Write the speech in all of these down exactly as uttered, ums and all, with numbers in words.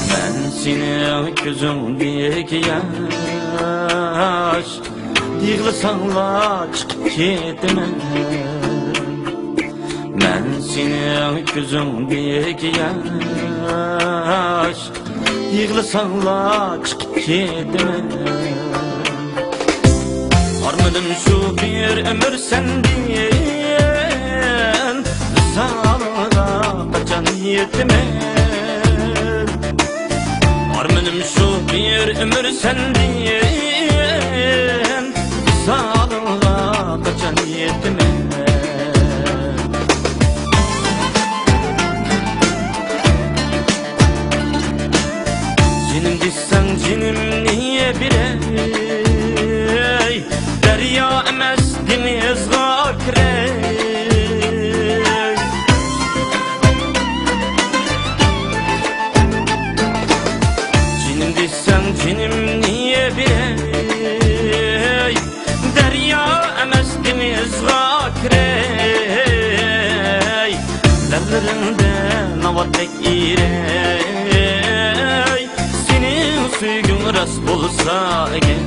مەن سېنىڭ كۆزۈڭدىكى ياش، يىغلىساڭلا چىقىپ كېتىمەن. مەن سېنىڭ كۆزۈڭدىكى ياش، يىغلىساڭلا چىقىپ كېتىمەن. ئارمىنىم شۇ بىر ئۆمۈر سەندىن، ۋىسالىڭغا قاچان يېتىمەن. ئارمىنىم شۇ بىر ئۆمۈر سەندىن، ۋىسالىڭغا قاچان يېتىمەن. جېنىم دېسەڭ جېنىمنى بېرەي، دەريا ئەمەس دېڭىزغا كىرەي. جېنىم دېسەڭ جېنىمنى بېرەي، دەريا ئەمەس دېڭىزغا كىرەي. لەۋلىرىڭدە ناۋاتتەك ئېرەي، سېنىڭ سۆيگۈڭ راست بولسا ئەگەر.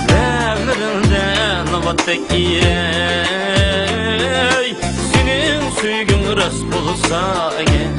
لەۋلىرىڭدە ناۋاتتەك ئېرەي، سېنىڭ سۆيگۈڭ راست بولسا ئەگەر.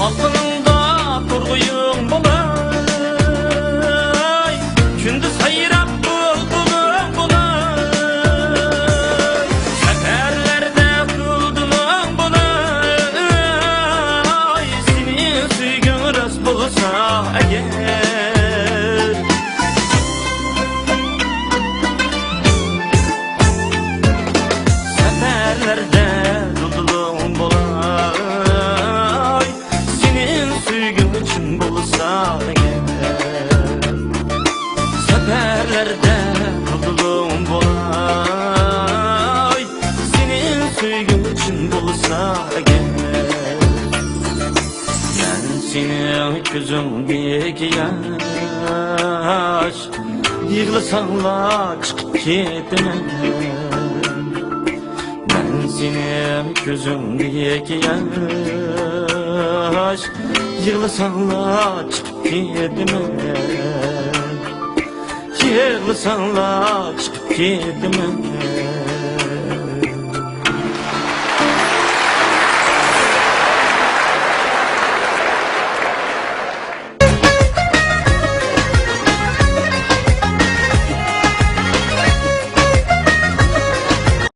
ئالدىڭدا تۇرغۇيۇڭ بولاي، كۈندۈز سايراپ بۇلبۇلۇڭ بولاي، سەپەرلەردە دۇلدۇلۇڭ بولاي، سېنىڭ سۆيگۈڭ راست بولسا ئەگەر. سەپەرلەردە دۇلدۇلۇڭ بولاي، سېنىڭ سۆيگۈڭ چىن بولسا ئەگەر. سەپەرلەردە دۇلدۇلۇڭ بولاي، سېنىڭ سۆيگۈڭ چىن بولسا ئەگەر. مەن سېنىڭ كۆزۈڭدىكى ياش، يىغلىساڭلا چىقىپ كېتىمەن. مەن سېنىڭ كۆزۈڭدىكى ياش، يىغلىساڭلا چىقىپ كېتىمەن. يىغلىساڭلا چىقىپ كېتىمەن.